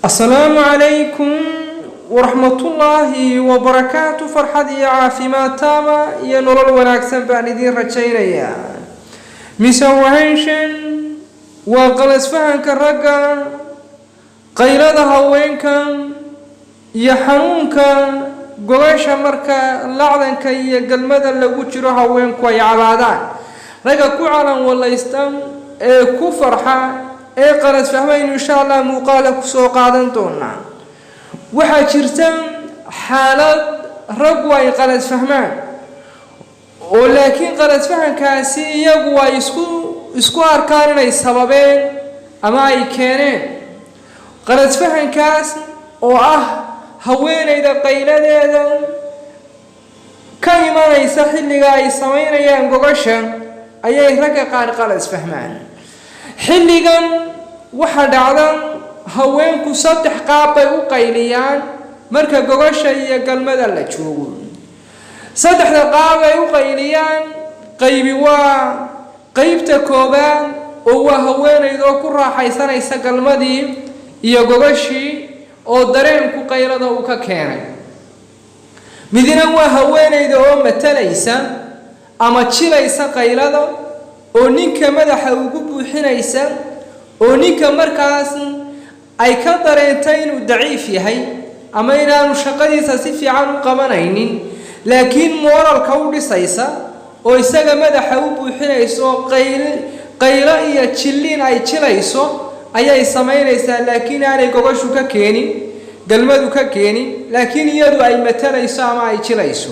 Asalaamu calaykum waraxmatullaahi wabarakaatu. Farxad iyo caafimaad taama iyo nolol wanaagsan baan idiin rajaynayaa. Misapprehension waa qalasfahanka ragga, qaylada haweenka iyo xanuunka gogasha marka lacdanka iyo galmada lagu jiro haweenku ay cabaadaan, ragga ku calan walaysta ee ku farxa ee qalasfahmaynu insha Allah muuqaala kusoo qaadan doonaa. Waxaa jirta xaalad raggu ay qalasfahmaan oo laakiin qalasfahankaasi iyagu ay isku arkaan inay sababeen ama ay keeneen. Qalasfahankaas oo ah haweenayda qayladeeda ka imanaysa xilliga ay samaynayaan gogasha ayay ragga qaar qalasfahmaan. Xilligan waxaa dhacda haweenku saddex qaab bay u qayliyaan marka gogasha iyo galmada la joogo. Saddexda qaab ay u qayliyaan, qaybi waa qeybta koobaad oo waa haweenaydoo ku raaxaysanaysa galmadii iyo gogashii oo dareenku qaylada uu ka keenay. Midna waa haweenayda oo matalaysa ama jilaysa qaylada oo ninka madaxa ugu buuxinaysa, oo ninka markaas ay ka dareentay inuu daciif yahay ama inaanu shaqadiisa si fiican u qabanaynin, laakiin mooralka u dhisaysa oo isaga madaxa u buuxinayso oo qayl qaylo iyo jilliin ay jilayso ayay samaynaysaa, laakiin aanay gogashu ka keenin, galmadu ka keenin, laakiin iyadu ay matalayso ama ay jilayso.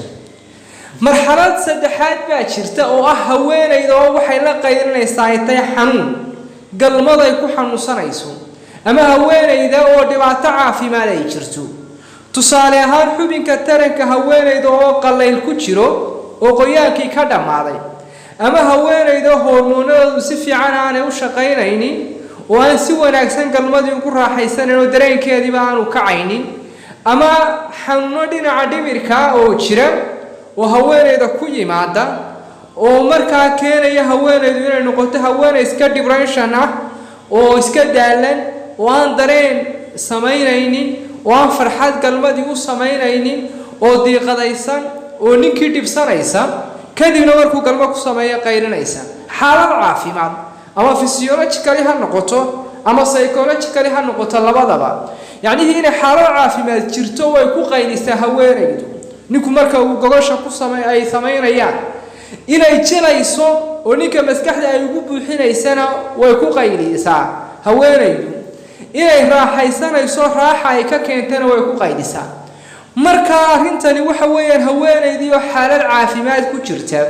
Marxalad saddexaad baa jirta oo ah haweenayda oo waxay la qaylinaysaa ay tahay xanuun galmaday ku xanuunsanayso, ama haweenayda oo dhibaato caafimaad ay jirto. Tusaale ahaan, xubinka taranka haweenayda oo qallayl ku jiro oo qoyaankii ka dhammaaday, ama haweenayda hormoonadoodu si fiican aanay u shaqaynaynin oo aan si wanaagsan galmadii ugu raaxaysanayn oo dareenkeediiba aanu kacaynin, ama xanuuno dhinaca dhimirka oo jira oo haweenayda ku yimaada oo markaa keenaya haweenaydu inay noqoto haweeney iska depression ah oo iska daalan oo aan dareen samaynaynin oo aan farxad galmadii u samaynaynin oo diiqadaysan oo ninkii dhibsanaysa, kadibna markuu galmo ku sameeyo qaylinaysa. Xaalad caafimaad ama physiologically ha noqoto ama psychologically ha noqoto, labadaba, yacnihii inay xaalad caafimaad jirto way ku qaylisaa haweenaydu ninku marka uu gogosha ku same ay samaynayaan. Inay jilayso oo ninka maskaxda ay ugu buuxinaysana way ku qaylisaa haweenaydu. Inay raaxaysanayso, raaxa ay ka keentana way ku qaylisaa. Marka arrintani waxa weeyaan haweenaydii oo xaalad caafimaad ku jirta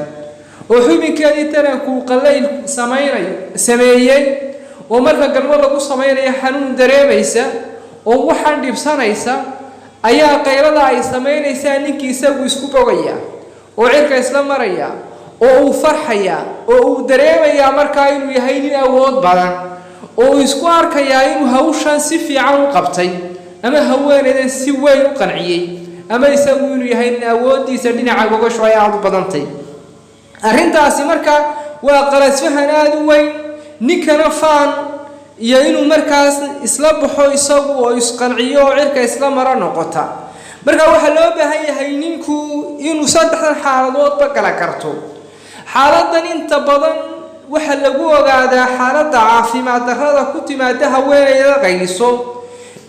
oo xubinkeedii tarankuu qallayl samaynayo sameeyey, oo marka galmo lagu samaynayo xanuun dareemaysa oo waxaan dhibsanaysa ayaa qaylada ay samaynaysaa ninkii isagu isku bogaya oo cirka isla maraya oo uu farxaya oo uu dareemayaa markaa inuu yahay nin awood badan oo uu isku arkayaa inuu hawshan si fiican u qabtay ama haweenaydan si weyn u qanciyey, ama isagu inuu yahay nin awooddiisa dhinaca gogashu ay aada u badantay. Arrintaasi marka waa qalasfahan aada u weyn. Ninkana faan iyo inuu markaas isla baxo isagu oo isqanciyo oo cirka isla maro noqota. Marka waxaa loo baahan yahay ninku inuu saddexdan xaaladoodba kala garto. Xaaladan inta badan waxaa lagu ogaadaa xaaladda caafimaad darrada ku timaada haweenayda qayliso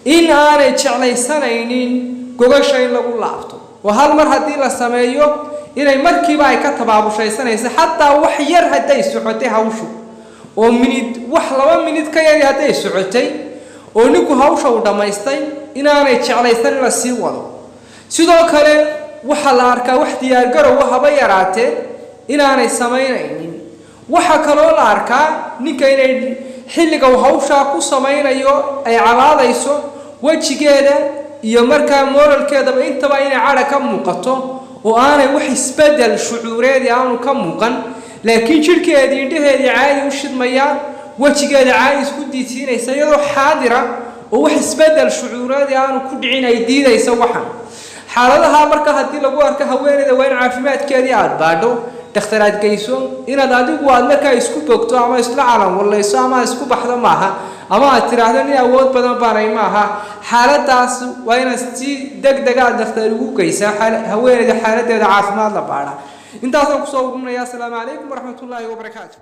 in aanay jeclaysanaynin gogasha in lagu laabto, oo hal mar haddii la sameeyo inay markiiba ay ka tabaabushaysanayso, xataa wax yar hadday socotay hawshu oo minid, wax 2 minid ka yari hadday socotay oo ninku hawsha uu dhammaystay, inaanay jeclaysan in la sii wado. Sidoo kale waxaa la arkaa wax diyaargarowa haba yaraatee inaanay samaynaynin. Waxaa kaloo la arkaa ninka inay xilliga uu hawshaa ku samaynayo ay cabaadayso, wejigeeda iyo markaa moralkeedaba intaba inay cadha ka muuqato oo aanay wax isbedel shucuureedii aanu ka muuqan, laakiin jidhkeedii, indhaheedii caadi u shidmayaan, wejigeeda caadi isku diidsiinaysa iyadoo xaadira oo wax isbedel shucuureedii aanu ku dhicin ay diidaysa. Waxan xaaladaha marka haddii lagu arko haweeneyda, waa in caafimaadkeedii aada baadho, dhakhtar aad geyso. Inaad adigu aad markaa isku bogto ama isla calan wallayso ama isku baxdo maaha. Ama aad tiraahdo nin awood badan baanay, maaha. Xaaladaas waa inaad si deg dega aad dhakhtar ugu geysaa haweeneyda, xaaladeeda caafimaad la baadha. Intaasaan kusoo ururinaya. Asalaamu calaykum waraxmatullaahi wabarakaatu.